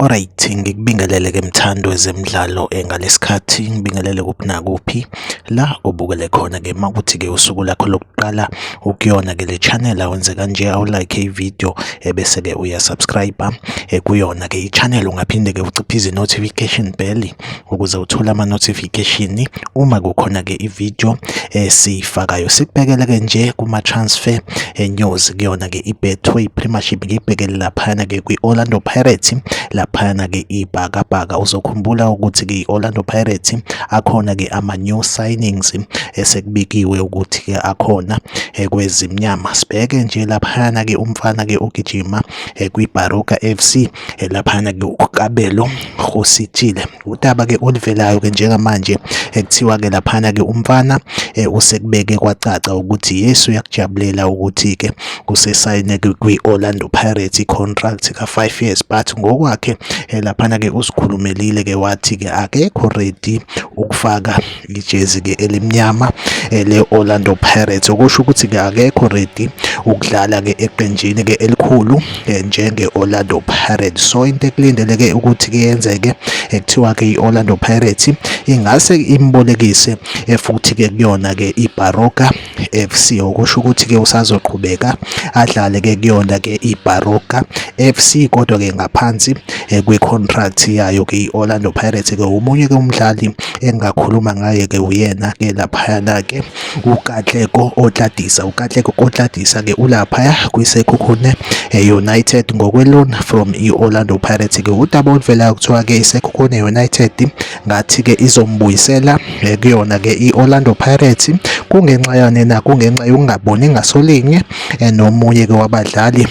Alright, ngikubingelele ke mthandi wezemidlalo ngalesikhathi ngibingelele kuphi nakuphi la obukele khona ke makuthi ke usuku lakho lokuqala ukuyona ke le channel awenze kanje awulike i-video ebese ke uyasubscribe kuyona ke i-channel. Ungaphinde ke uciphize i-notification bell ukuze uthole ama-notification uma kukhona ke i-video esiyifakayo. Sikubhekele ke nje kuma-transfer news kuyona ke i-Betway Premiership, ngiyibhekele laphayana ke kwi-Orlando Pirates, laphayana ke ibhakabhaka. Uzokhumbula ukuthi ke i-Orlando Pirates akhona ke ama-new signings esekubikiwe ukuthi ke akhona kwezimnyama. Sibheke nje laphayana ke umfana ke ogijima kwi-Baroka FC, laphayana ke uKabelo Kgositsile. Udaba ke oluvelayo ke njengamanje ekuthiwa ke laphana ke umfana usekubeke kwacaca ukuthi yes, uyakujabulela ukuthi ke usesayine kwi-Orlando Pirates i-contract ka-5 years, but ngokwakhe laphana ke usikhulumelile ke wathi ke akekho ready ukufaka ijezi ke elimnyama le-Orlando Pirates, okusho ukuthi ke akekho ready ukudlala ke eqenjini ke elikhulu njenge-Orlando Pirates. So into ekulindeleke ukuthi ke yenzeke, kuthiwa ke i-Orlando Pirates ingase imbolekise futhi ke kuyona ke iBaroka FC, okusho ukuthi ke usazoqhubeka adlale ke kuyona ke iBaroka FC, kodwa ke ngaphansi kwe-contract yayo ke i-Orlando Pirates. Ke omunye ke umdlali engakhuluma ngaye ke uyena ke laphayana ke uKatlego Otladisa. UKatlego Otladisa ke ulaphaya kwiSekhukhune United ngokwe-loan from i-Orlando Pirates. Ke udaba oluvelayo kuthiwa ke iSekhukhune United ngathi ke izombuyisela kuyona ke i-Orlando Pirates. Kungenxa yani na? Kungenxa yokungaboni ngasolinye nomunye ke wabadlali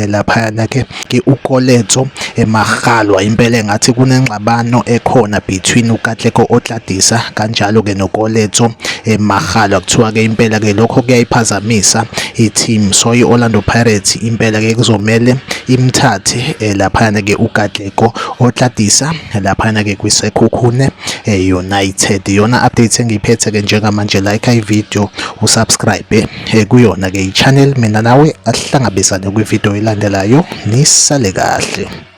laphayana ke uKoletso Makgalwa. Impela engathi kunengxabano ekhona between uKatlego Otladisa kanjalo ke noKoletso Makgalwa. Kuthiwa ke impela ke lokho kuyayiphazamisa i-team, so i-Orlando Pirates impela ke kuzomele imthathe laphayana ke uKatlego Otladisa laphayana ke kwiSekhukhune United. Iyona update engiyiphethe ke njengamanje. Like i-video, usubscribe kuyona ke i-channel. Mina nawe ahlangabezane kwi-video elandelayo. Nisale kahle.